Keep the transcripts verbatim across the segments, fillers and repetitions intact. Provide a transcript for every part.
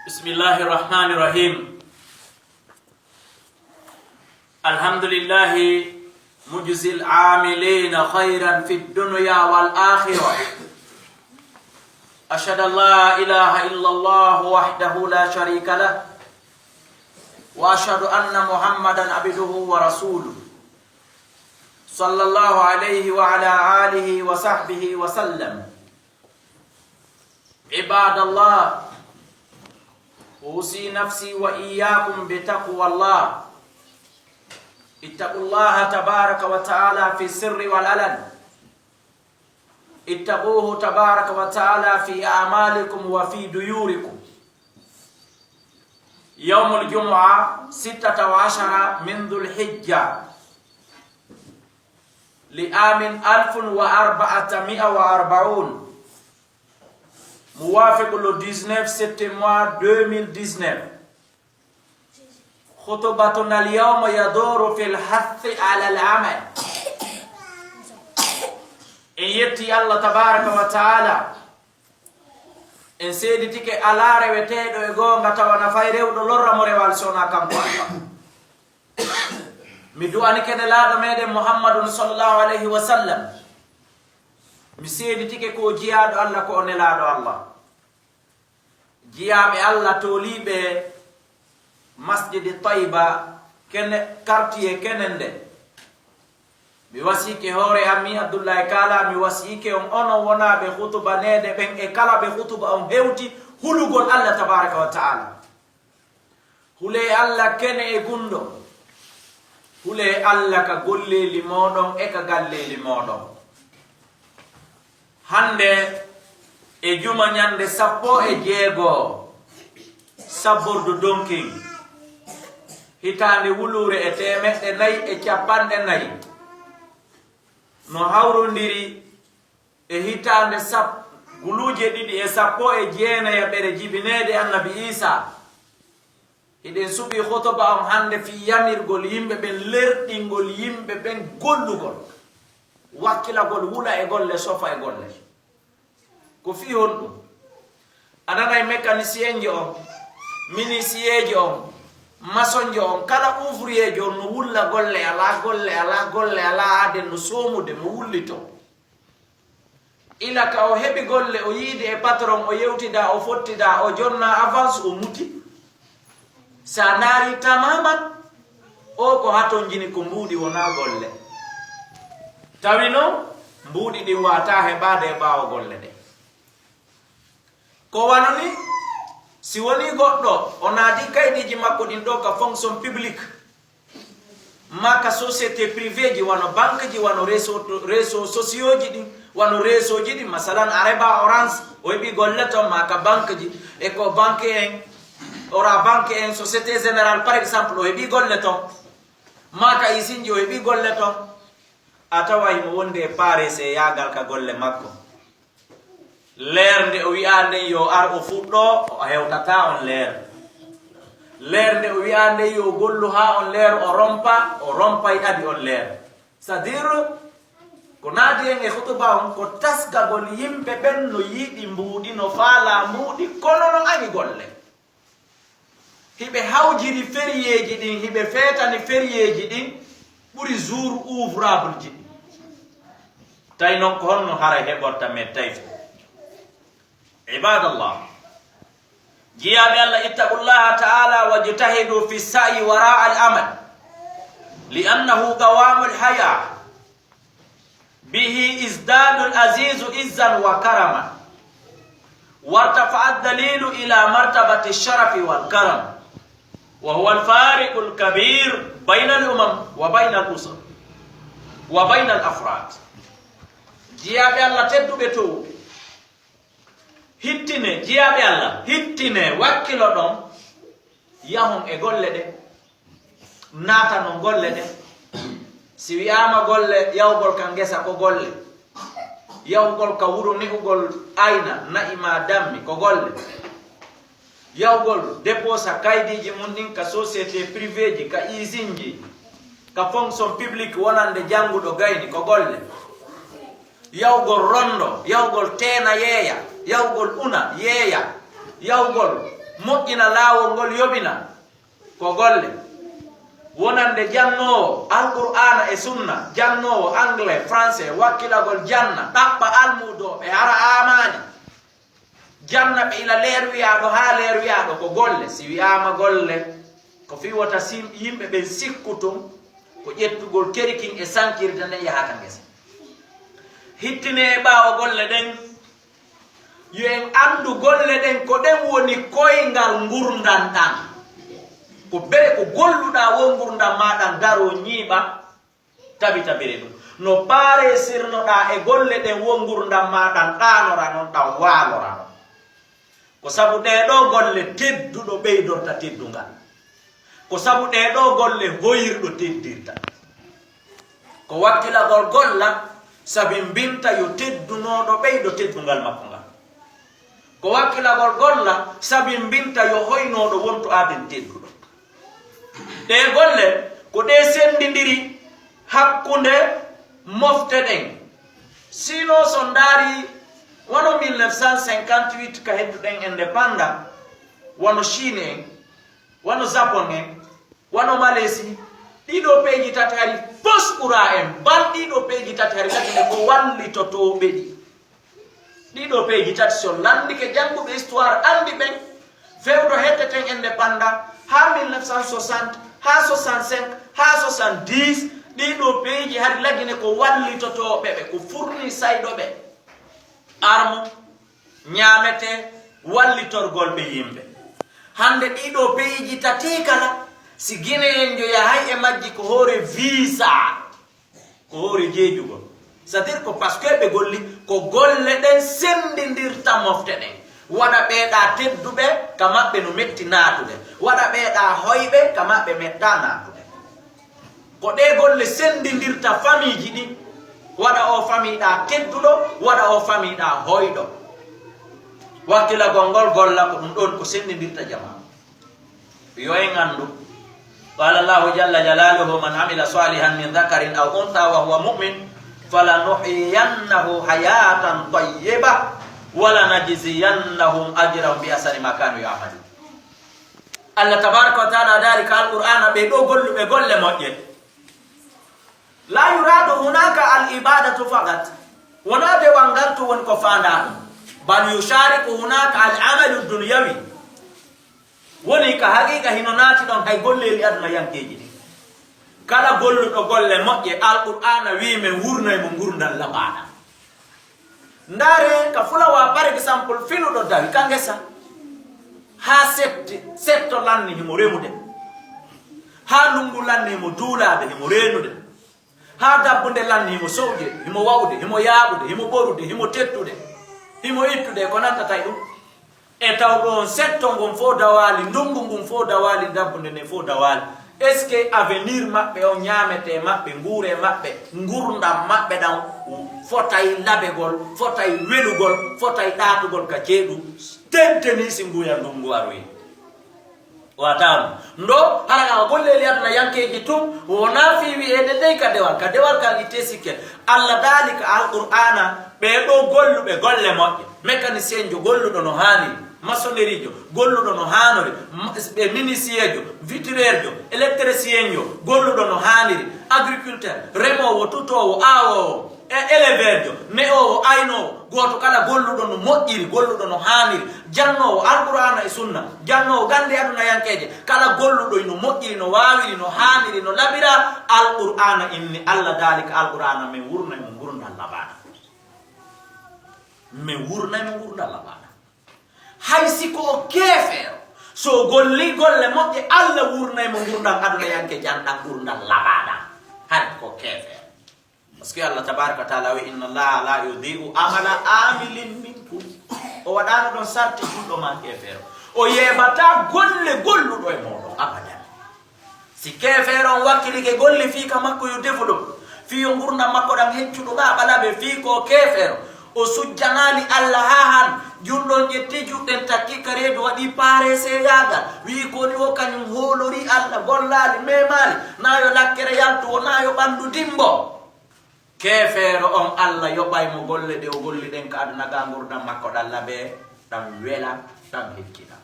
بسم الله الرحمن الرحيم. الحمد لله مجزي العاملين خيرا في الدنيا والآخرة. أشهد أن لا إله إلا الله وحده لا شريك له، وأشهد أن محمدا عبده ورسوله، صلى الله عليه وعلى آله وصحبه وسلم. عباد الله، أوصي نفسي وإياكم بتقوى الله. اتقوا الله تبارك وتعالى في السر والعلن. اتقوه تبارك وتعالى في أعمالكم وفي ديوركم. يوم الجمعة، ستة عشر من ذو الحجة، لعام ألف وأربعمائة وأربعون، موافق le dix-neuf septembre deux mille dix-neuf. خطبتنا اليوم يدور في الحث على العمل. En yetti Allah tabaraka wa taala, en seeditike alaa reweteeɗo e goonga tawa nafay rewɗo, lorra mo rewal so wonaa kanko Allah. Mi du'anike Nelaaɗo meɗen Muhammadun sallallahu alayhi wa sallam. Mi seeditike ko o jiyaaɗo Allah, ko o Nelaaɗo Allah. Jiyaaɓe Allah tooliiɓe Masjidi Tayba, kene, quartier kenen nde. Mi wasiike hoore am, mi Abdullahi Kala, mi wasiike on, onon wonaaɓe hutubaneede ɓen e kala ɓe hutuba on hewti, hulugol Allah tabaraka wa taala. Hulee Allah kene e gunɗo. Hulee Allah ka golleeli mooɗon e ka galleeli mooɗon. Hannde e juma ñannde sappo e jeego sabbordu donkin, hitaande wuluure e teemeɗɗe nayi e cappanɗe nayi, no hawrondiri e hitaande sap-, guluuje ɗiɗi e sappo e jeenayaɓere jibineede Annabi Iisaa. Hiɗen suɓii hotoba on hannde fii yamirgol yimɓe ɓen, lerɗingol yimɓe ɓen gollugol, wakkilagol, wula e golle, sofa e golle. Ko fii honɗum? A nanay mécanicien jo on, menuisier jo on, maçon jo on, kala ouvrier jo on no wulla golle alaa, golle alaa, golle alaa, aaden no soomude mo wullitoo. Ila ka o heɓi golle, o yiidi e patron, o yewtidaa, o fottidaa, o jonnaa avance, o muti. Sa ndaari tamaman, o ko hatonjini ko mbuuɗi, wonaa golle. Tawi non, mbuuɗi ɗin waawataa heɓaade e ɓaawo golle ɗen. Ko wano ni, si wonii goɗɗo, o naati kaydiiji makko ɗin ɗoo ka fonction publique, maa ka société privée ji, wano banque ji, wano réseau, réseau sociaux ji ɗin, wano réseau ji ɗin, masalan, Areba, Orange, o heɓii golle ton, maa ka banque ji, Ecobank en, Orabank en, Société Générale, par exemple, o heɓii golle ton, maa ka usine ji, o heɓii golle ton, a tawa himo wondi e paareeseyaagal ka golle makko. Leer nde o wi'aa nden yo ar o fuɗɗoo, o hewtataa on leer. Leer nde o wi'aa nden yo gollu haa on leer, o rompa, o rompay adi on leer. C'est-à-dire, ko naati en e hutuba on, ko taskagol yimɓe ɓen no yiɗi mbuuɗi, no faalaa mbuuɗi, kono no añi golle. Hiɓe hawjiri feriyeeji ɗin, hiɓe feetani feriyeeji ɗin ɓuri jour ouvrable ji. Tawi non ko honno haray heɓorta men tawi fof? Ibadallah, jiyaaɓe Allah, ittaqullaha ta'ala wajtahidu fi sa'i wara al amal, li annahu qawamu al haya. به يزداد العزيز عزا وكرما، وارتفع الذليل إلى مرتبة الشرف والكرم، وهو الفارق الكبير بين الأمم وبين الأسر وبين الأفراد. Jiyaaɓe Allah tedduɓe to, hittine, jiyaaɓe Allah, hittine, wakkiloɗon, yahon e golle ɗe, naatanon golle ɗe. Si wi'aama golle, yahugol ka ngesa ko golle, yahugol ka wuro ne'ugol ayna, na'i maa dammi ko golle, yahugol déposa kaydiiji mun ɗin ka société privée ji, ka usine ji, ka fonction publique wonande jannguɗo gayni ko golle. Yahugol rondo, yahugol teena yeeya, yahugol una yeeya, yahugol moƴƴina laawol ngol, yoɓina ko golle. Wonande jannoowo Alqur'aana e Sunna, jannoowo anglais, français, wakkilagol janna, ɗaɓɓa almuudooɓe hara aamaani. Janna ɓe ila leer wiyaaɗo haa leer wiyaaɗo ko golle. Si wiyaama golle, ko fii wota sim-, yimɓe ɓen sikku tun ko ƴettugol kerikin e sankirde nden yaha ka ngesa. Hittinee e ɓaawo golle ɗen, yo en anndu golle ɗen ko ɗen woni koyngal ngurndan ɗan. Ko bere ko golluɗaa woo ngurndan maa ɗan daroo ñiiɓa, tabitabire ɗum. No paaresirnoɗaa e golle ɗen woo ngurndan maa ɗan ɗaanora non, ɗan waalora non. Ko sabu ɗee ɗoo golle tedduɗo ɓeydorta teddungal. Ko sabu ɗee ɗoo golle hoyirɗo teddirta. Ko wakkilagol golla sabi mbinta yo teddunooɗo ɓeydo teddungal makko ngal. Ko wakkilagol golla sabi mbinta yo hoynooɗo wontu aaden tedduɗo. Ɗee golle ko ɗee senndindiri hakkunde mofte ɗen. Sinon, so ndaari wano mille neuf cent cinquante-huit ka hedduɗen indépendant, wano Chine en, wano Japon en, wano Malaisie, ɗiɗo peeji tati hari fos ɓura en, bal ɗiɗo peeji tati hari tati ne ko wallitotooɓe ɗi. Ɗiɗo peeji tati, so lanndike jannguɓe histoire anndi ɓen, fewndo hetteten indépendant, haa mille neuf cent soixante, haa soixante-cinq, haa soixante-dix, ɗiɗo peeji hari lagine ko wallitotooɓe ɓe, ko fournisayɗo ɓe. Arme, ñaamete, wallitorgol ɓe yimɓe. Hannde ɗiɗo peeji tati kala, si Guinéen jo yahay e majji ko hoore visa, ko hoore jeejugol. C'est-à-dire ko parce que ɓe golli, ko golle ɗen senndindirta mofte ɗen. Waɗa ɓeeɗa tedduɓe ka maɓɓe no metti naatude. Waɗa ɓeeɗa hoyɓe ka maɓɓe meɗɗa naatude. Ko ɗee golle senndindirta famiiji ɗin. Waɗa o famiiɗa tedduɗo, waɗa o famiiɗa hoyɗo. Wakkilagol ngol golla ko ɗum ɗon ko senndindirta jamaa. Yo en anndu. قال الله جل جلاله: من عمل صالحا من ذكر أو أنثى وهو مؤمن فلنحيينه حياة طيبة ولنجزينهم أجرهم بأحسن ما كانوا يعملون. Allah tabaraka wa taala daali ka Alqur'aana ɓee ɗoo golluɓe golle moƴƴe. لا يراد هناك العبادة فقط. Wonaa dewal ngal tun woni ko faandaa ɗon. بل يشارك هناك العمل الدنيوي. Woni ka haqiiqa hino naati ɗon hay golleeli aduna yankeeji ɗin. Kala golluɗo golle moƴƴe, Alqur'aana wi'i men wurnay mo ngurndan labaaɗan. Ndaare ka fulawa, par exemple, filuɗo dawi ka ngesa, haa setti, setto lanni himo remude, haa ndungu lanni himo duulaade, himo reenude, haa dabbunde lanni himo sowje, himo wa'ude, himo yaaɓude, himo ɓorude, himo tettude, himo ittude, e ko nantata e ɗum. E taw ɗoon setto ngon fof dawaali, ndungu ngun fof dawaali, dabbunde nden fof dawaali. Est-ce que avenir maɓɓe on, ñaametee maɓɓe, nguuree maɓɓe, ngurndan maɓɓe ɗan fotay labegol, fotay welugol, fotay ɗaatugol ka ceeɗu, tentenii si nguya ndungu aroyi? Wataano. Ndo, hara ka golleeli aduna yankeeji tun, wonaa fii wi'eede dey ka dewal, ka dewal kan ittee sikke. Allah daali ka Alqur'aana, ɓee ɗoo golluɓe golle moƴƴe, mécanicien jo golluɗo no haaniri, maçonnerie jo golluɗo no haanori, ma-, ɓe menuisier jo, vitrerie jo, électricien jo golluɗo no haaniri, agriculteur, remoowo, tutoowo, aawoowo, e éleveur jo, ne'oowo, aynoowo, gooto kala golluɗo no moƴƴiri, golluɗo no haaniri, jannoowo Alqur'aana e Sunna, jannoowo gannde aduna yankeeje, kala golluɗo no moƴƴiri, no waawiri, no haaniri, no labira, Alqur'aana inni, Allah daali ka Alqur'aana, men wurnay mo ngurndan labaaɗan. Men wurnay mo ngurndan labaaɗan. Hay si ko o keefeero, so o golli golle moƴƴe, Allah wurnay mo ngurndan aduna yanke janɗan, ngurndan labaaɗan. Hay ko keefeero. Parce que Allah tabaraka wa taala wi, إن الله لا يضيع عمل عامل منكم. O waɗaano ɗon sarti julɗo maa keefeero. O yeebataa golle golluɗo e mooɗon abadan. Si keefeero on wakkilike golle fii ka makko yo développe, fii yo ngurndan makko ɗan heccu ɗo ɓaaɓa labe, fii ko keefeero, o sujjanaali Allah haa han, julɗo on ƴetti juuɗe ɗen takki ka reedu, waɗi paareeseyaagal, wi'i ko woni o kañum hoolorii Allah, gollaali, meemaali, naa yo lakkere yaltu o, naa yo ɓanndu dimbo. Keefeero on, Allah yoɓay mo golle ɗe o golli ɗen ka aduna ga, ngurndan makko ɗan labee, ɗan wela, ɗan heccina.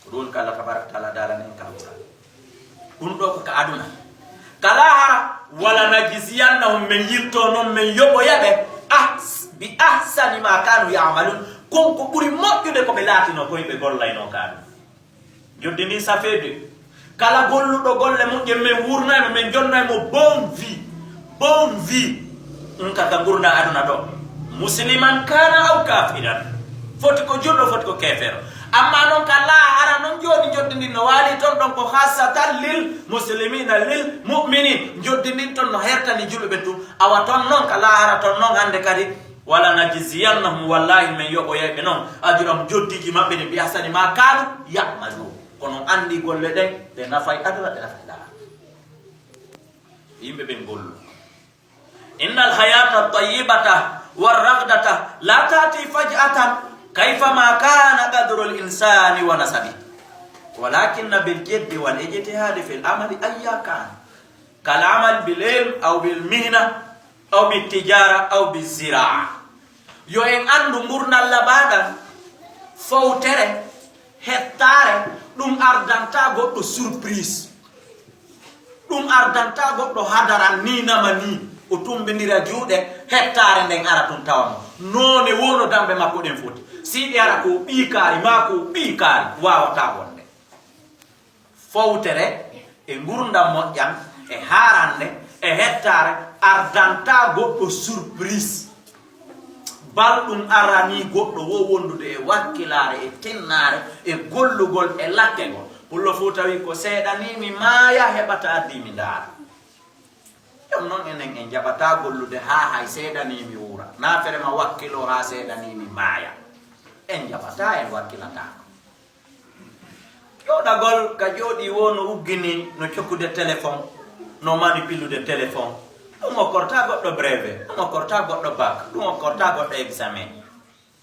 Ko ɗum woni ko Allah tabaraka taala daalani en ka Alquran. Ɗum ɗo ko ka aduna. Ka laahara, wala najziyannahum, men yilto noon, men yoɓoya ɓe, ahs-, bi ahsani ma kanu ya'malun. Kon ko ɓuri moƴƴude ko ɓe laatino ko ɓe gollayno ka aduna. Joddi ndin safeede. Kala golluɗo golle moƴƴe, men wurnay mo, men jonnay mo bonne vie. Bonne vie. Ɗum ka, ka ngurndan aduna ɗo. Musliman kana aw kafiran. Foti ko julɗo, foti ko keefeero. Amma noon ka laahara noon, jooni joddi ndin no waali toon ɗon ko khassatan lil muslimina, lil mu'minin. Joddi ndin toon no hertani julɓe tun. Awa toon noon ka laahara toon noon hannde kadi, wala najziyannahum, wallahi men yoɓoyay ɓe noon, ajrahum, joddiiji maɓɓe ɗin, bi ahsani ma kanu ya'malun. Kono anndi golle ɗen, ɗe nafay aduna, ɗe nafay laahara. Yimɓe ɓen gollu. Innal hayata tayyibata war raghdata la tati faj'atan, kayfa ma kana qadrul insani wa nasabi. Walakinna bil jiddi wal ijtihadi fil amali ayya kana. Kal amal bil ilm aw bil mihna aw bit tijara aw biz ziraa. Yo en anndu ngurndan labaaɗan, fowtere, hettaare, ɗum ardantaa goɗɗo surprise. Ɗum ardantaa goɗɗo hadaran ni nama ni, o tumbindira juuɗe, hettaare nden ara tun tawa mo. Noone woo no dambe makko ɗen foti. Si ɗe ara ko ɓii kaari, maa ko ɓii kaari, waawataa wonde. Fowtere e ngurndan moƴƴan e haarannde e hettaare ardantaa goɗɗo surprise. Bal ɗum aranii goɗɗo wo wondude e wakkilaare e tinnaare e gollugol e lakkegol. Pullo Fuuta wii, ko seeɗa ni mi maaya, heɓata addi mi ndaara. Ɗum noon enen en njaɓataa gollude haa hay seeɗa ni mi wuura. Naa fere ma wakkiloo haa seeɗa ni mi maaya. En njaɓataa, en wakkilataako. Jooɗagol ka jooɗii woo no uggini no cokkude téléphone, no manipilude téléphone. Ɗum okkortaa goɗɗo brevet, ɗum okkortaa goɗɗo bac, ɗum okkortaa goɗɗo examen.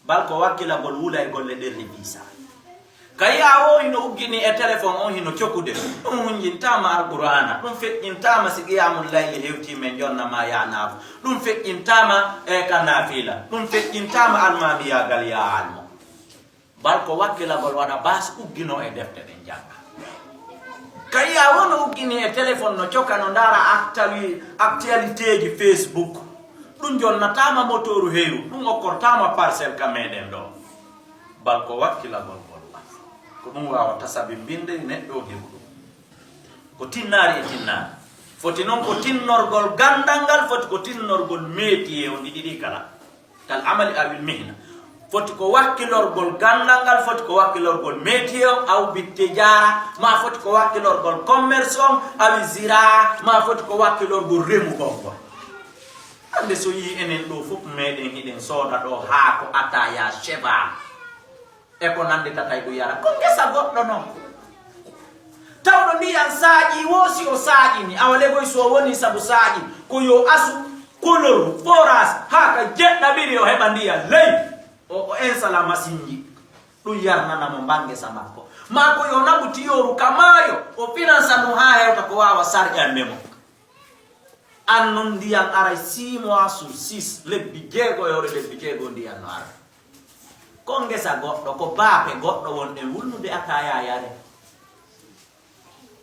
Bal ko wakkilagol wula e golle ɗen revisa. Ka yi'aa woo hino uggini e téléphone on hino cokkude, ɗum hunjintaama Alqur'aana, ɗum feƴƴintaama si qiyamul layli hewtii men jonna ma yaa naafu, ɗum feƴƴintaama e ka naafila, ɗum feƴƴintaama almaamiyaagal yaa almo. Bal ko wakkilagol waɗa baas ugginoo e defte ɗen jannga. Ka yi'aa woo no uggini e téléphone no coka no ndaara actuali-, actualitéeji Facebook. Ɗum jonnataama motooru heyru, ɗum okkortaama parcelle ka meɗen ɗo. Bal ko wakkilagol ngol waɗi. Ko ɗum waawata sabimbinde neɗɗo o heɓu ɗum. Ko tinnaari e tinnaari. Foti noon ko tinnorgol ganndal ngal, foti ko tinnorgol métier on, ɗi ɗiɗi kala. Kal amali awil mihna. Foti ko wakkilorgol ganndal ngal, foti ko wakkilorgol métier on, aw bit tijaara, maa foti ko wakkilorgol commerce on, awi ziraa, maa foti ko wakkilorgol remugol ngol. Hannde so yii enen ɗo fof meɗen hiɗen sooda ɗo haako, ataya, cheval. E ko nannditata e ɗum yara. Ko ngesa goɗɗo noon. Tawɗo ndiyan saaƴii woo, si o saaƴini, awa legoy so o woni sabu saaƴi, ko yo asu, koloru, forage, haa ka jeɗɗaɓiri o heɓa ndiyan ley. O, o installa masinji. Ɗum yarnana mo mban ngesa makko. Maa ko yo naɓu tiyooru ka maayo, o finansa ɗum haa hewta ko waawa sarƴande mo. An non ndiyan aray six mois sur six, lebbi jeego e hoore lebbi jeego ndiyan no ara. Ko ngesa goɗɗo, ko baafe goɗɗo wonɗen wulnude ataya yare.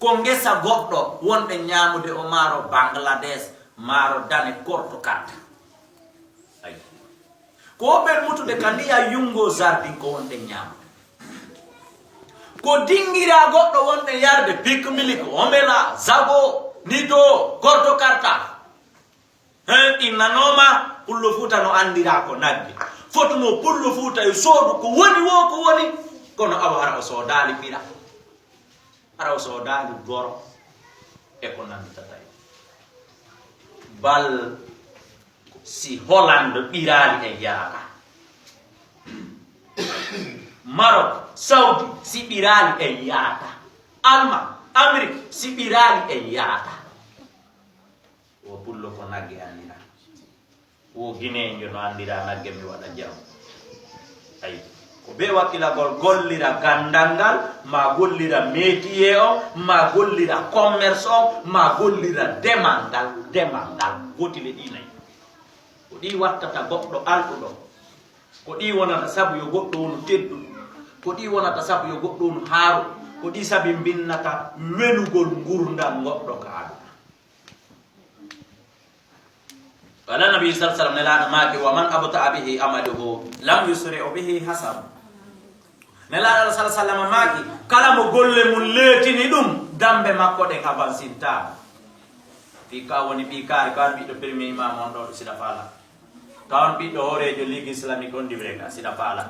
Ko ngesa goɗɗo wonɗen ñaamude o maaro Bangladesh, maaro dane korto katta. Ayi. Ko ɓen mutude ka ndiyan yungo jardin ko wonɗen ñaamude. Ko dingira goɗɗo wonɗen yarde Pic Milik, Omela, Zago, Nido, Gordo Karta. Hen innanooma Pullo Fuuta no anndira ko nagge. Fotuno Pullo Fuuta yo soodu ko woni woo ko woni, kono awa hara o soodaali ɓira. Hara o soodaali goro e ko nannditata e. Bal si Hollande ɓiraali en yaata. Maroc, Saudi si ɓiraali en yaata. Alma, Amérique si ɓiraali en yaata. Wo pullo ko nagge anndira. Wo gineejo no anndira nagge mi waɗa jam. Ayi, ko be wakkilagol gollira ganndal ngal, ma gollira métier o, ma gollira commerce o, ma gollira demal ngal, demal ngal. Woti le ɗi nayi. Ko ɗi wattata goɗɗo alɗuɗo. Ko ɗi wonata sabu yo goɗɗo wonu tedduɗo. Ko ɗi wonata sabu yo goɗɗo un haaru, ko ɗi sabi mbinnata welugol ngurndan goɗɗo ka aduna. Wala Nabi sallallahu alaihi wasallam, Nelaaɗo maaki, "Wa man abta'a bihi amaluhu lam yusri' bihi hasabu." Nelaaɗo sallallahu alaihi wasallam maaki, kala mo golle mun leetini ɗum, dambe makko ɗen avansintaama. Fii ka woni ɓii kaari, ka woni ɓiɗɗo premier imam on ɗo, siɗa faala. Ka woni ɓiɗɗo hooreejo Ligue Islamique on diwre ka, siɗa faala.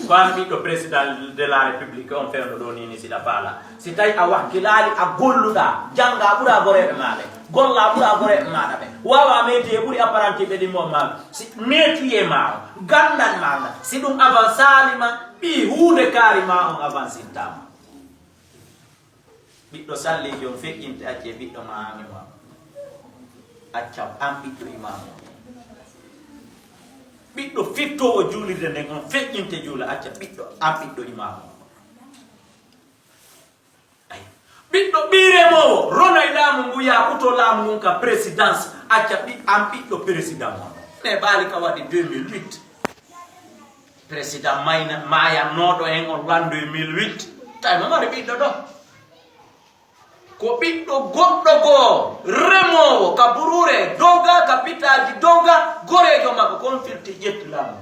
Ka woni ɓiɗɗo président de la République on fewndo ɗo ni, ni siɗa faala. Si tawi a wakkilaali, a golluɗaa, janngaa ɓuraa goreeɓe maaɗa ɓen, gollaa ɓuraa goreeɓe maaɗa ɓen, waawaa métier ɓuri apprenti ɓe ɗin mo maaɗa, si métier maa on, ganndal maa ngal, si ɗum avansaali ma, ɓii huunde kaari maa on avansintaama. Ɓiɗɗo salliijo on feƴƴinte, acce ɓiɗɗo ma an imaamu. Acca an ɓiɗɗo imaamu. Ɓiɗɗo fittoowo juulirde nden on feƴƴinte juula, acca ɓiɗɗo an ɓiɗɗo imaamu. Ay. Ɓiɗɗo ɓii remoowo, ronay laamu ngu, yaa ɓuto laamu ngun ka présidence, acca ɓi-, an ɓiɗɗo président on. Ne baali ka waɗi deux mille huit. Président mayna-, maayannooɗo en on l'an deux mille huit, tawi mo mari ɓiɗɗo ɗo. Ko ɓiɗɗo goɗɗo goo, remoowo ka buruure, dowga ka pitaaji, dowga goreejo makko, kon firti ƴetti laamu.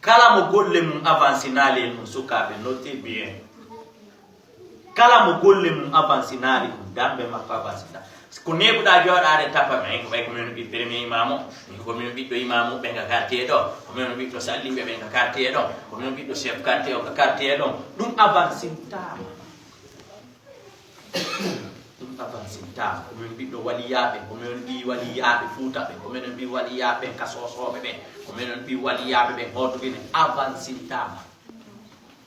Kala mo golle mum avansinaali e mum, sukaaɓe, notez bien. Kala mo golle mum avansinaali ɗum, dambe makko avansita. Ko neeɓuɗaa jooɗaade tappa men, ko ɓay ko min ɓiɗɗo premier imam o, min ko min ɓiɗɗo imam o, ɓen ka quartier ɗo, ko min ɓiɗɗo salliɓe ɓen ka quartier ɗo, ko min ɓiɗɗo chef quartier o ka quartier ɗon, ɗum avansintaama. Ɗum avansintaama. Ko min ɓiɗɗo waliyaaɓe, ko min ɓii waliyaaɓe Fuuta ɓen, ko min ɓii waliyaaɓe ɓen ka Soosooɓe ɓen, ko min ɓii waliyaaɓe ɓen Hootogine, avansintaama.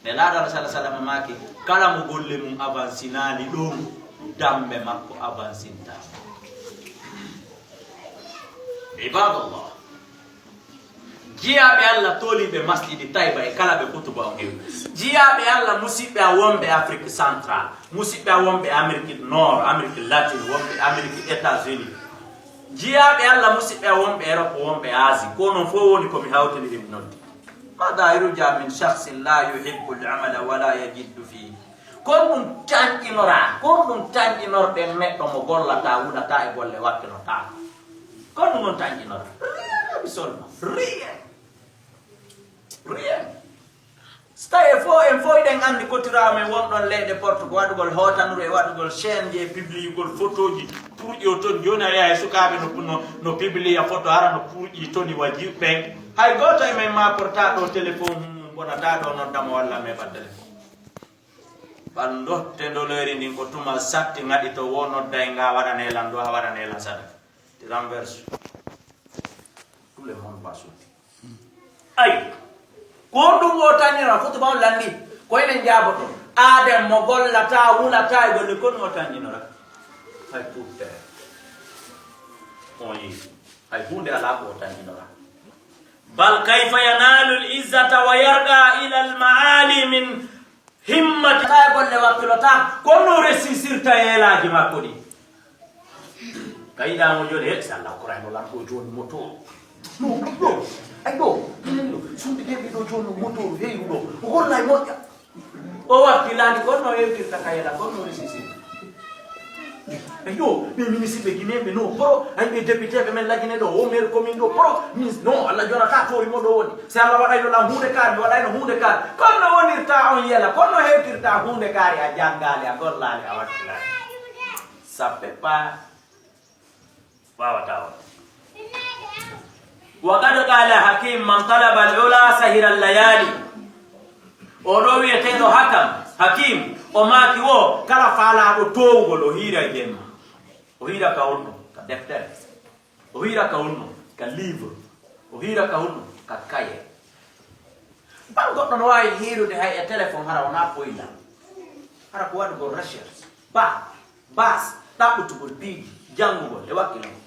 Nelaaɗo Allah sala sallam maaki, kala mo golle mum avansinaali ɗum, dambe makko avansinta. Ibadallah. Jiyaaɓe Allah tooliiɓe masjidi Tayba e kala ɓe kutuba on heewi. Jiyaaɓe Allah musiɓɓe a wonɓe Afrique Central, musiɓɓe a wonɓe Amérique Nord, Amérique Latine, wonɓe Amérique États-Unis. Jiyaaɓe Allah musiɓɓe a wonɓe Europe, wonɓe Asie, ko non fof woni ko mi hawtindiri mi noddi. Mada yurja min shakhsin la yuhibbu al-amala wa la yajiddu fihi. Kon ɗum tanƴinoraa, kon ɗum tanƴinorɗen neɗɗo mo gollataa, wulataa e golle wakkilotaako. Kon ɗum on tanƴinoraa. Rien, absolument. Rien. Rien. So tawi e fof, en fof eɗen anndi kotiraa men wonɗon leyɗe Portugal, waɗugol hootanuru e waɗugol chaîne je publiyugol photoji. Purƴi o toon, jooni a yaha e sukaaɓe no, no, no publiya photo, hara no purƴi toon, i waji ɓen. Hay gooto e men ma portaa ɗo téléphone mum, bonataa ɗo nodda mo walla me ba téléphone. Ɓan dotte ndoleeri ndin ko tuma satti ŋaɗi to wo nodda e nga waɗane lan ɗo, a waɗane lan sadaka. Tu renverse. Tout le monde va sauter. Ay, ko honɗum o tanira? Futuba on lanndi ko enen jaaboto. Aaden mo gollataa, wulataa e golle, kono o tanƴinora. Hay pour terre. On yi. Hay huunde alaa ko o tanƴinora. Bal kayfa yanalu al-izzata wa yarqa ila al-ma'ali min himmati. Taa e golle wakkilotaa, kono o resisirta e eelaaji makko ɗi. Ka yiɗaa mo jooni, he, si Allah okkoray mo lan ɗo jooni moto. No, ɗo, ay ɗo, minen ɗo, suuɗi ɓe ɗo jooni moto, heyru ɗo. O gollay moƴƴa. O wakkilaani, kono no hewtirta ka yela, kono no resisirta. Ay ɗo, ɓe ministre ɓe Guinée ɓe no, poro, ay ɓe député ɓe men la Guinée ɗo, o maire commune ɗo, poro, ministre, no, Allah jonata toori mo ɗo woni. Si Allah waɗay no lan huunde kaari, mi waɗay no huunde kaari. Kono no wonirta on yela, kono no hewtirta huunde kaari, a janngaali, a gollaali, a wakkilaali. Ça peut pas. Waawataa on. Wa qad qala Hakim, man talaba al-ula sahira al-layali. O ɗo wi'eteeɗo Hakam, Hakim, o maaki wo, kala faalaaɗo toowugol, o hiira e jemma. O hiira ka honno? Ka deftere. O hiira ka honno? Ka livre. O hiira ka honno? Ka kaye. Ban goɗɗo no waawi hiirude hay e téléphone, hara wonaa poyla. Hara ko waɗugol recherche. Ba, bas, ɗaɓɓutugol piiji, janngugol e wakkilugol.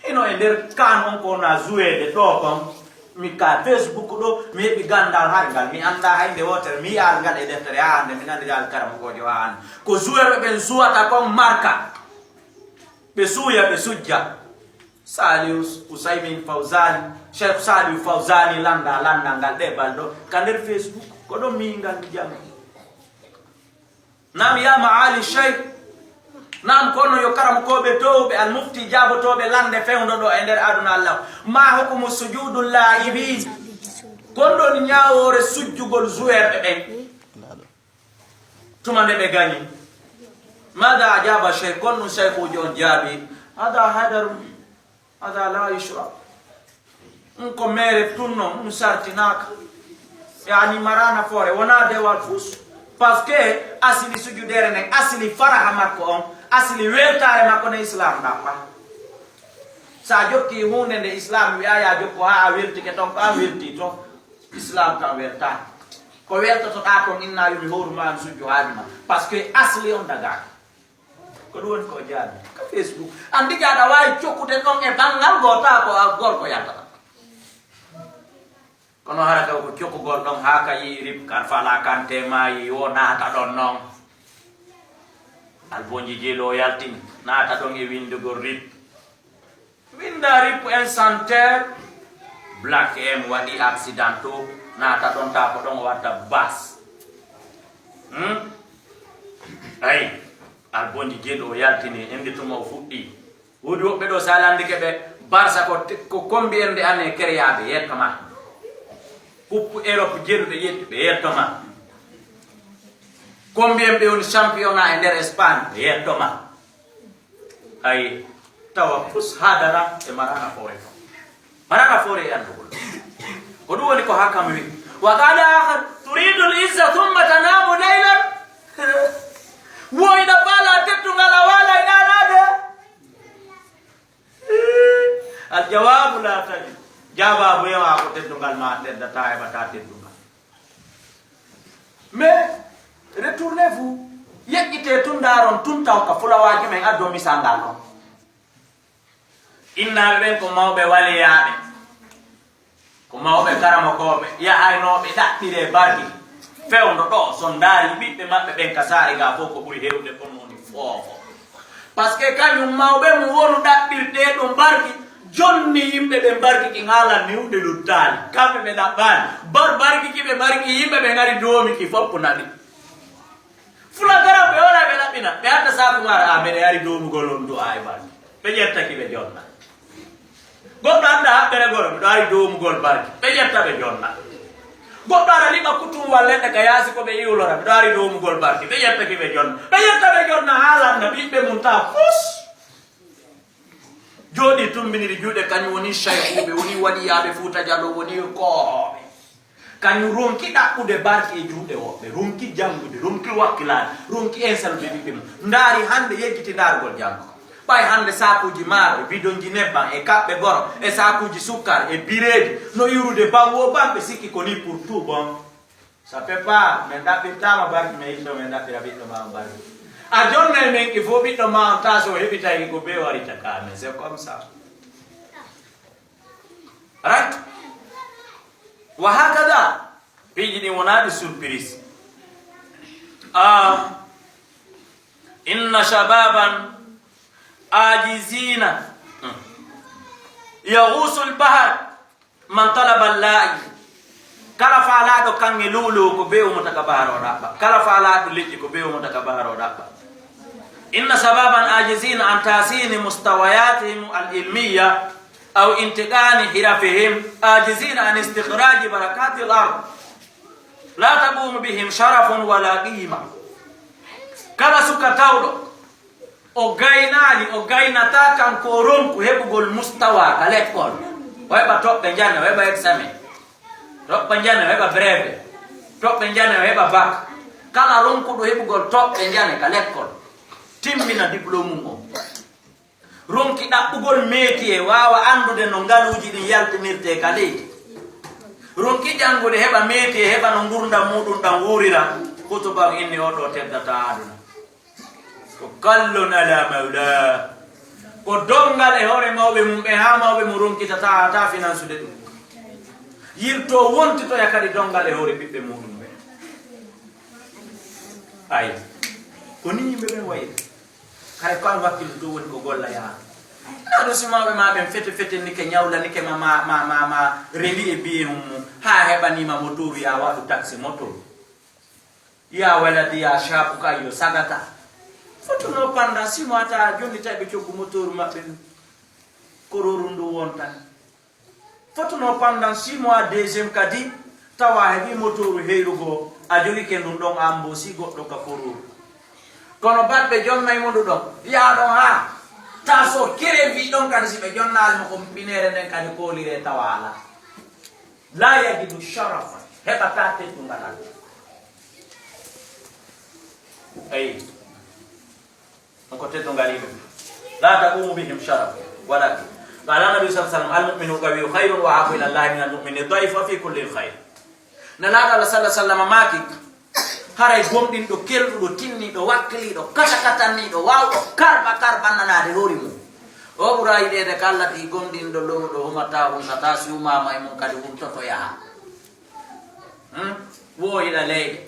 Hino e nder kaan on ko wona joueede ɗo kon. Mi ka Facebook ɗo, mi heɓi ganndal hay ngal. Mi anndaa hay nde wootere, mi yi'aali ngal e deftere haa hannde, mi nanndiri alkaramokoojo haa hannde. Ko joueurɓe ɓen jouata kon marka. Ɓe suuya, ɓe sujja. Saliu Usaymin Fawzani, Cheikh Saliu Fawzani lannda, lannda ngal ɗeɓal ɗo ka nder Facebook, ko ɗon mi ngal mi janngi. Naam, ya maali Cheikh. Naam, kono yo karamokooɓe toowɓe, al mufti jaabotooɓe lannde fewndo ɗo e nder aduna Allah. Ma hukumu sujudu laa'ibiin? Kon ɗon ñaawoore sujjugol joueurɓe ɓen. Tuma nde ɓe gañi. Maada ajaaba Cheikh? Kon ɗum Cheikhuujo on jaabi. Hada hadarun. Hada la yushra. Ɗum ko meere tun non, ɗum sartinaaka. Yani marana foore, wonaa dewal fus. Parce que asili sujudeere nden, asili faraha makko on, asili weltaare makko nden Islam ɗaɓɓa. Sa jokki huunde nde Islam wi'a ya jokko haa a weltike ton, ko an welti ton. Islam kan weltaaka. Ko weltotoɗaa ton inna yo mi hooru ma mi sujju haaju ma. Parce que asli on dagaaki. Ko ɗum woni ko o jaabi. Ka Facebook. Anndi ka aɗa waawi jokkude ɗon e banngal goo, taa ko a gorko yaltata. Kono hara ka ko jokkugol ɗon haa ka yi'i rip, kar fala kante maayi, wo naata ɗon non. Albonji Jeelo o yaltini, naata ɗon e winndugol rip. Winnda rip en santer, Black M waɗi accident to, naata ɗon taa ko ɗon o watta bas. Hmm? Ay, Albonji Jeelo o yaltini, ende tuma o fuɗɗi. Woodi woɓɓe ɗo sa landike ɓe, Barça ko te-, ko combien de année créa ɓe yetto ma. Coupe Europe jeeɗu ɓe yetti ɓe yetto ma. Combien ɓe woni championnat e nder Espagne ɓe yetto ma. Ay, tawa pus haa dara e marana foore ton. Marana foore e anndugol. Ko ɗum woni ko Hakam wi. Wa qala akhar, turidu al-izza thumma tanamu laylan? Wo ina faala teddungal a waala e ɗaanaade? Al jawabu la tajid. Jawaabu yewa ko teddungal ma teddataa, heɓataa teddungal. Mais retournez-vous. Yeƴƴitee tun ndaaron tun taw ka fulawaaji men addo misal ngal ɗon. Innaaɓe ɓen ko mawɓe waliyaaɓe, ko mawɓe karamokooɓe, yahaynooɓe ɗaɓɓiree barki. Fewndo ɗo, so ndaari ɓiɓɓe maɓɓe ɓen ka saare ga fof, ko ɓuri heewde kon woni foofo. Parce que kañum mawɓe mum wonu ɗaɓɓirtee ɗum barki, jonni yimɓe ɓen barki ki ŋaalan niwde luttaali. Kamɓe ɓe ɗaɓɓaali. Bar barki ki ɓe mari ki yimɓe ɓe ngari doomi ki fof ko naɓi. Fula garam ɓe wona ɓe laɓɓina, ɓe adda saaku maaro, a mbeɗa yari doomugol on du'a e barki. Ɓe ƴetta ki ɓe jonna. Goɗɗo adda haɓɓere goro, miɗo ari doomugol barki. Ɓe ƴetta ɓe jonna. Goɗɗo ara liɓa kutum walla leɗɗe ka yaasi ko ɓe iwlora, miɗo ari doomugol barki. Ɓe ƴetta ki ɓe jonna. Ɓe ƴetta ɓe jonna haa lanna ɓiɓɓe mum ta fus. Jooɗi tumbiniri juuɗe, kañum woni sayhuuɓe, woni waliyaaɓe Fuuta Jaloo, woni koohooɓe. Kañum ronki ɗaɓɓude barki e juuɗe woɓɓe, ronki janngude, ronki wakkilaade, ronki insalude ɓiɓɓe mum. Ndaari hannde yejjiti ndaargol janngo. Ɓay hannde saakuuji maaro, e bidonji nebban, e kaɓɓe goro, e saakuuji sukkar, e bireedi, no iwrude ban wo ban, ɓe sikki ko ni pour tout bon. Ça fait pas, min ɗaɓɓirtaama barki, min yilto min ɗaɓɓira ɓiɗɗo ma on barki. A jonnay min ki fof ɓiɗɗo ma on ta so heɓitay ko be warita ka, mais c'est comme ça. Right? Wa hakada. Piiji ɗin wonaa ɗi surprise. Ah, inna shababan ajizina. Hmm. Yaghusul bahar. Man talaba la'i. Kala faalaaɗo kaŋŋe lu'ulu'u ko be umata ka bahar o ɗaɓɓa. Kala faalaaɗo liƴƴi ko be umata ka bahar o ɗaɓɓa. Inna shababan ajizina an tahsini mustawayatihim al-ilmiya aw intiqani hirafihim ajizina an istikhraji barakati al-ard. La taqumu bihim sharafun wala qima. Kala suka tawɗo o gaynaali, o gaynataa kanko o ronku heɓugol mustawa ka lekkol. O heɓa toɓɓe njane, o heɓa examen. Toɓɓe njane, o heɓa breve. Toɓɓe njane, o heɓa bac. Kala ronkuɗo heɓugol toɓɓe njane ka lekkol, timmina diplôme mum o. Ronki ɗaɓɓugol métier, waawa anndude no ngaluuji ɗin yaltinirtee ka leydi. Ronki janngude, heɓa métier, heɓa no ngurdam muuɗum ɗam wuurira. Hutuba inni o ɗo teddataa aduna. Ko kallon ala mawla. Ko donngal e hoore mawɓe mum ɓe, haa mawɓe mum ronkitata, taa finansude ɗum. Yilto wontitoya kadi donngal e hoore ɓiɓɓe muɗum ɓe. Ay, ko ni yimɓe ɓen wayri. Kare ko an wakkilto ɗum woni ko golla yaha. Aɗo si mawɓe ma ɓen fete fete nike ñawla nike ma ma ma ma ma rendi e biye mum mum. Ha heɓanima motoru ya waɗu taxi motoru. Ya waladi ya shabu ka yo sagata. Fotuno panda simo ata jonni tawi ɓe coggu motoru maɓɓe ndu. Kororu ndu wontan. Fotuno pandan six mois deuxième kadi tawa heɓi motoru heyrugo a jogike ndun ɗon ambo si goɗɗo ka kororu. Kono batɓe jonnay mo ndu ɗon ya ɗon ha ta so kerevi ɗon kadi si ɓe jonnali mo ko pinere nden kadi kolire tawa ala. La yajidu sharafa heɓata teddungal Allah. Ayi. On ko teddungal yimɓe. La taqumu bihim sharaf. Walakin qala nabi sa sallam almuminu qawiyu xayrun wa ahabu ila llahi min almumini daif wa fi kullin xayr. Nelaɗo Allah salla sallam maaki haray gomɗinɗo kelɗuɗo tinniɗo wakkiliɗo kata katanniɗo wawɗo karba karbannanaade hoori mum. O ɓura yiɗeede kallati gomɗinɗo lowɗo humata huntata si humama e mum kadi huntoto yaha. Hmm? Wo hiɗa leyɗe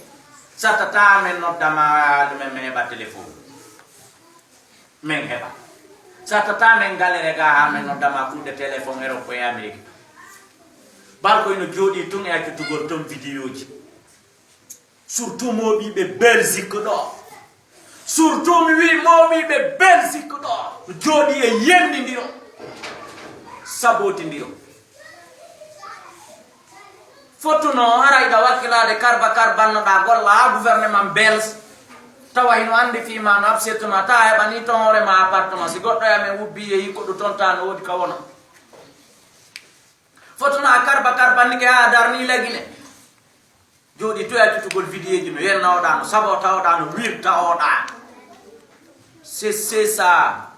sattata men noddama ɗumen men heɓa téléphone. Men heɓa sattata men galere ga ha men noddama kuuɗe téléphone europe e amérique. Balko ino jooɗi tun e accutugol ton vidéoji. Surtout moɓiɓe belgique ɗo. Surtout mi wi moɓiɓe belgique ɗo jooɗi e yendidiro sabotidiro. Fotuno haray ɗa wakkilade karba karbannoɗa golla ha gouvernement belge tawa hino andi fima no absetuno ta heɓani ton hoorema appartement si goɗɗo ya men wubbi yehi ko ɗu tonta no wodi ka wona. Fotuno a karba karbannike ha darni lagine. Jooɗi toya tutugol vidéoji no yenna oɗa no saba o tawoɗa no wirta oɗa. C'est c'est ça.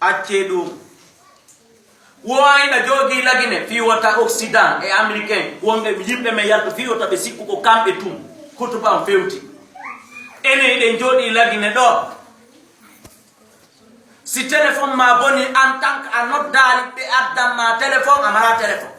Accee ɗum. Wo ayna joogi lagine fii wota occident e américain wonɓe yimɓe men yalto fii wota ɓe sikku ko kamɓe tun hutuba on fewti. Enen eɗen jooɗi lagine ɗo. Si téléphone ma boni en tant que a noddaali ɓe addan ma téléphone a mara téléphone.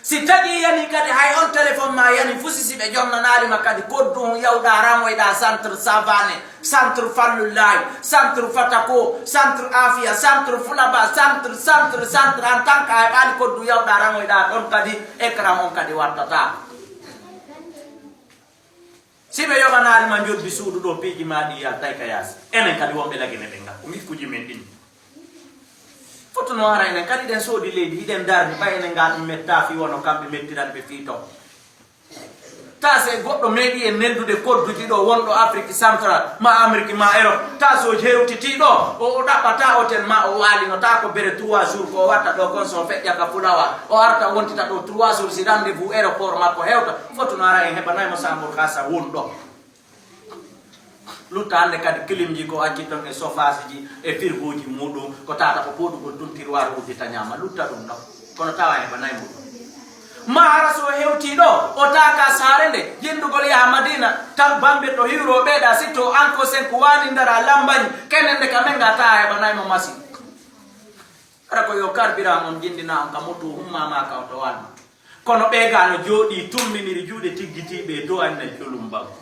Si tagi yani kadi hay on téléphone ma yani fusi si ɓe jonnanaali ma kadi koddu on yawɗa rangoyɗa centre savane, centre fallullahi, centre fatako, centre afia, centre fulaba, centre centre centre en tant que a heɓaali koddu yawɗa rangoyɗa ɗon kadi écran on kadi wattata. Si ɓe yoɓanaali ma njoddi suudu ɗo piiji ma ɗi yaltay ka yaasi. Enen kadi wonɓe lagine ɓen ngal ko ngikkuji men ɗin. Fotuno hara enen kadi ɗen soodi leydi hiɗen darni ɓay enen ngal ɗum metta fii wano kamɓe mettiran ɓe fii to. Ta se goɗɗo meeɗi en neldude kodduji ɗo wonɗo afrique central ma amérique ma europe ta so hewtiti ɗo o o ɗaɓɓata hotel ma o waalino ta ko bere trois jours ko o watta ɗo kon so feƴƴa ka fulawa o arta wontita ɗo trois jours si rendez vous aéroport makko hewta. Fotuno ara en heɓanay mo sambor hasa won ɗo. Lutta hannde kadi kilimji ko acci ton e sofaasiji e firgooji muuɗum ko tata ko pooɗugol tun tirwaaru uddita ñaama lutta ɗum ɗo kono tawa e banay muɗum. Ma hara so hewtii ɗo o taaka saare nde yindugol yaha madina tan bambe to hiwro ɓeeɗa sitto an ko sen ko waani ndara lambañi kene nde ka men ga tawa e banay mo masin. Hara ko yo karbira on jindina on ka mutu hummama ka oto walma. Kono ɓee ga no jooɗii tummbiniri juuɗe tiggitiiɓe e do'anna julum banko.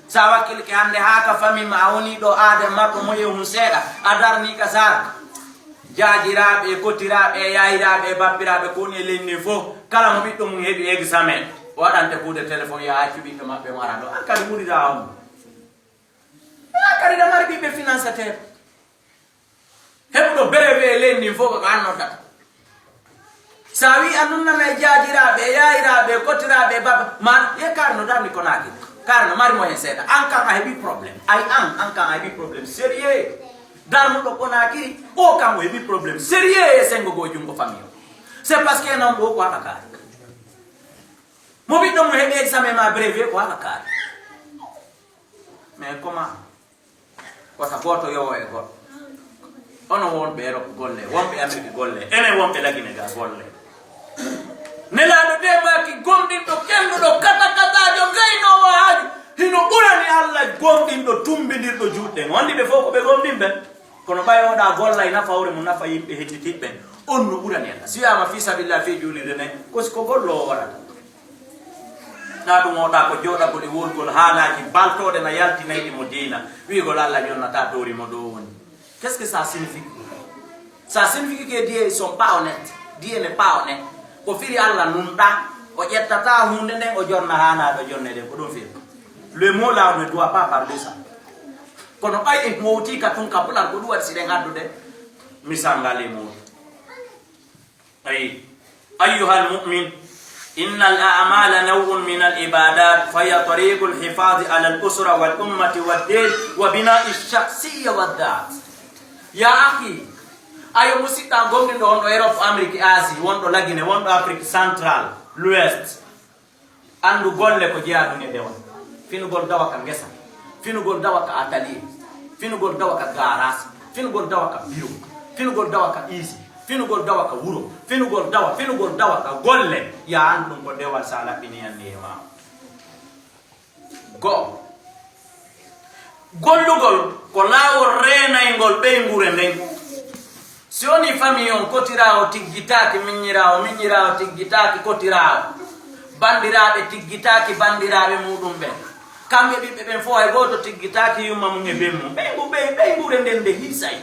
So a wakkilike hannde haa ka famille ma a wonii ɗo aade marɗo moye hun seeɗa a darnii ka saara. Jaajiraaɓe e kotiraaɓe e yaayiraaɓe e bappiraaɓe ko woni e leydi ndin fof kala mo ɓiɗɗo mum heɓi examen o waɗante kuude téléphone yo accu ɓiɗɗo maɓɓe wara ɗo an kadi wurira on. An kadi ɗa mari ɓiɓɓe financeteeɓe. Heɓuɗo berewe e leydi ndin fof ko an noddata. So a wii a nunnana e jaajiraaɓe e yaayiraaɓe e kottiraaɓe e baba ma ye kaari no darni konaaki kaari no mari mo hen seeɗa an kan a heɓi problème ay an an kan a heɓi problème sérieux. Darnuɗo konaakiri o kan o heɓi problème sérieux e sengo goo junngo famille o. C'est parce que non ɗo ko haɓa kaari. Mo ɓiɗɗo mo heɓi examen ma brevet ko haɓa kaari. Mais comment? Wota gooto yowo e goɗɗo. Onon wonɓe Europe golle, wonɓe Amérique golle, enen wonɓe Lagine ga golle. Nelaaɗo de maaki gomɗinɗo kelɗuɗo kata kataajo gaynoowo haaju hino ɓurani Allah gomɗinɗo tumbindirɗo juuɗe ɗen. Wondiɓe fof ko ɓe gomɗinɓe. Kono ɓay oɗa gollay nafa hoore mum nafa yimɓe hedditiɓɓe on no ɓurani Allah. Si wiyaama fii sabilillah fii juulirde nden ko si ko golloowo waɗata. Na ɗum oɗa ko jooɗagol e wurgol haalaaji baltooɗe na yaltinayɗi mo diina wi'gol Allah ñonnata doori mo ɗo woni. Qu'est-ce que ça signifie? Ça signifie que Dieu ne sont pas honnêtes. Dieu n'est pas honnête. Ko firi Allah nunɗa, o ƴettata hunde nden, o jonna hana ɗo jonne ɗen, ko ɗum firi. Le mot là, on ne doit pas parler ça. Kono ɓay en mowti ka tun ka pular, ko ɗum waɗi si ɗen addude misal ngal e mowti. Ayi. أيها المؤمن، إن الأعمال نوع من العبادات، فهي طريق الحفاظ على الأسرة والأمة والدين وبناء الشخصية والذات. Ya akhi, ayo musiɗɗo gomɗinɗo wonɗo Europe, Amérique, Asie, wonɗo Lagine, wonɗo Afrique Centrale, l'Ouest. Anndu golle ko jeyaɗum e dewal. Finugol dawa ka ngesa, finugol dawa ka atelier, finugol dawa ka garage, finugol dawa ka biro, finugol dawa ka isi, finugol dawa ka wuro, finugol dawa, finugol dawa ka golle. Ya anndu ɗum ko dewal sa laɓɓini yanni e ma. Go. Gollugol ko laawol reenayngol ɓeynguure nden. Si woni famille on, kotiraawo tiggitaaki miññiraawo, miññiraawo tiggitaaki kotiraawo, banndiraaɓe tiggitaaki banndiraaɓe muuɗum ɓen. Kamɓe ɓiɓɓe ɓen fof hay gooto tiggitaaki yumma mum e ben mum. Ɓeyngu-, ɓey-, ɓeynguure nden nde hiisay.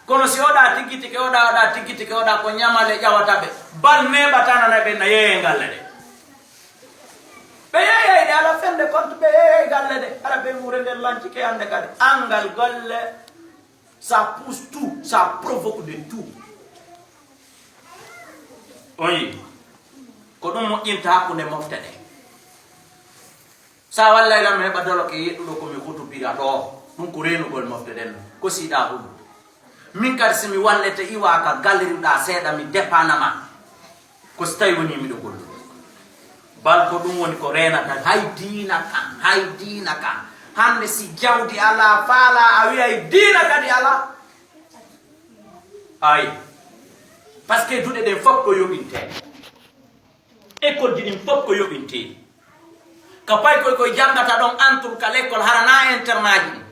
Kono si oɗa tiggitike, oɗa, oɗa tiggitike, oɗa ko ñamale ƴawata ɓe. Bal neeɓatanana ɓe na yeeye galle ɗe. Ɓe yeeyay ɗe, ala fende compte, ɓe yeeyay galle ɗe. Hara ɓeynguure nden lancike hannde kadi. Anngal golle, ça pousse tout, ça provoque de tout. On yii, ko ɗum moƴƴinta hakkunde mofte ɗe. Sa wallay lam heɓa doloke yeɗɗuɗo ko mi hutubira ɗo, ɗum ko reenugol mofte ɗen, ko siɗa hulu. Min kadi si mi wallete iwa ka gallery ɗa seeɗa mi dépana ma. Ko si tawi woni miɗo gollude. Bal ko ɗum woni ko reenata hay diina kan, hay diina kan. Hannde si jawdi ala, faala, a wiyay diina kadi ala. Ay. Parce que duɗe ɗen fof ko yoɓinte. École ji ɗin fof ko yoɓinte. Ka pay koy koy janngata ɗon antul ka l'école, hara na internat ji ɗin.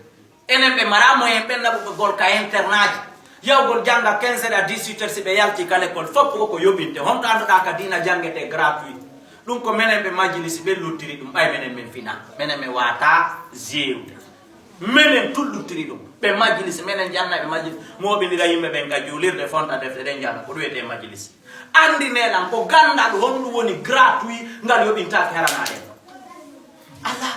Enen ɓe mara moyen ɓen naɓugol ka internat ji. Yawgol jannga quinze heures à dix-huit heures, si ɓe yalti ka l'école, fof ko ko yoɓinte. Honto annduɗa ka diina janngete gratuit? Ɗum ko menen ɓe majlisi ɓe luttiri ɗum, ɓay menen men fina. Menen men wata zéro. Menen tun luttiri ɗum. Ɓe majlisi, menen janna ɓe majlisi. Mooɓindira yimɓe ɓen ka juulirde, fonta defte ɗen jana. Ko ɗum wiyetee majlisi. Anndinee lan ko ganndal honɗum woni gratuit ngal yoɓintaake haranaɗen. Ala.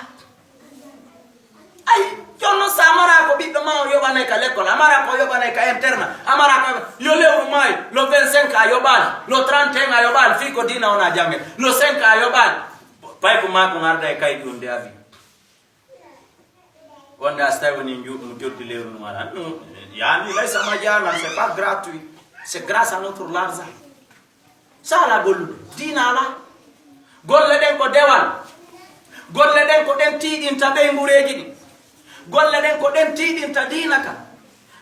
Ay, jonno sa mara ko ɓiɗɗo ma o yoɓanay ka l'école, a mara ko yoɓanay ka internat, a mara ko yo lewru maayi, le vingt-cinq a yoɓaali, le trente et un a yoɓaali, fii ko diina wona jannge, le cinq a yoɓaali. Pay ko maa ko ngarda e kay ɗum de abi. Wonde a so tawi woni nju-, mo joddi lewru ndu wala. Non, yani, laysa majalan, c'est pas gratuit. C'est grâce à notre l'argent. Sa ala gollude, diina ala. Golle ɗen ko dewal. Golle ɗen ko ɗen tiiɗinta ɓeyngureeji ɗin. Golle ɗen ko ɗen tiiɗinta diina kan.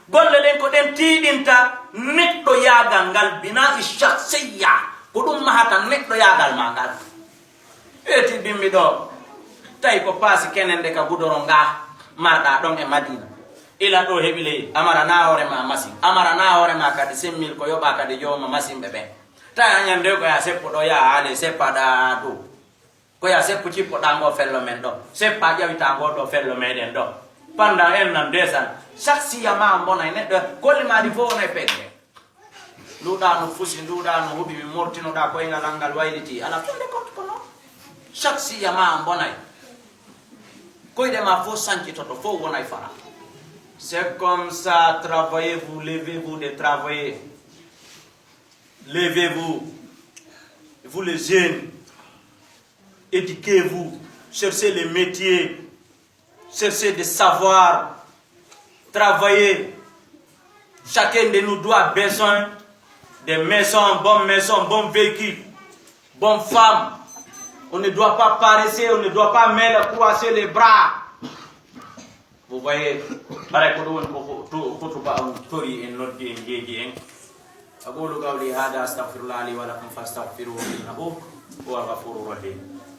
Golle ɗen ko ɗen tiiɗinta neɗɗo yaagal ngal bina i shakhsiyya. Ko ɗum mahata neɗɗo yaagal ma ngal. Weeti bimmi ɗo, tawi ko paasi kenen ɗe ka gudoro nga marɗa ɗon e Madina. Ila ɗo heɓi ley, amara na hoore ma masin. Amara na hoore ma kadi semmil ko yoɓa kadi jowma masin ɓe ɓen. Tawi a ñande ko ya seppo ɗo, ya haale seppa ɗa dow. Ko ya seppo cippo ɗa ngo fello men ɗo. Seppa ƴawita ngo ɗo fello meɗen ɗo. Panda en nan desan. Shakhsiya ma mbona e neɗɗo, kolli ma ɗi fof wona e pegge. Nduɗa no fusi, nduɗa no huɓi, mi mortinoɗa koyngal angal wayliti. Ala fende compte kono. Shakhsiya ma an bonay. Koyɗe ma fof sancitoto, fof wonay fara. C'est comme ça, travaillez-vous, levez-vous de travailler. Levez-vous. Vous les jeunes, éduquez-vous. Cherchez les métiers. Cherchez de savoir travailler. Chacun de nous doit besoin de maison, bonne maison, bon véhicule, bonne femme. On ne doit pas paresser, on ne doit pas mettre croiser les bras. Vous voyez, ɓaray ko ɗum woni ko hu-, tu-, hutuba on tori en noddi en jeeji en. أقول قولي هذا، أستغفر الله لي ولكم فاستغفروه إنه هو الغفور الرحيم.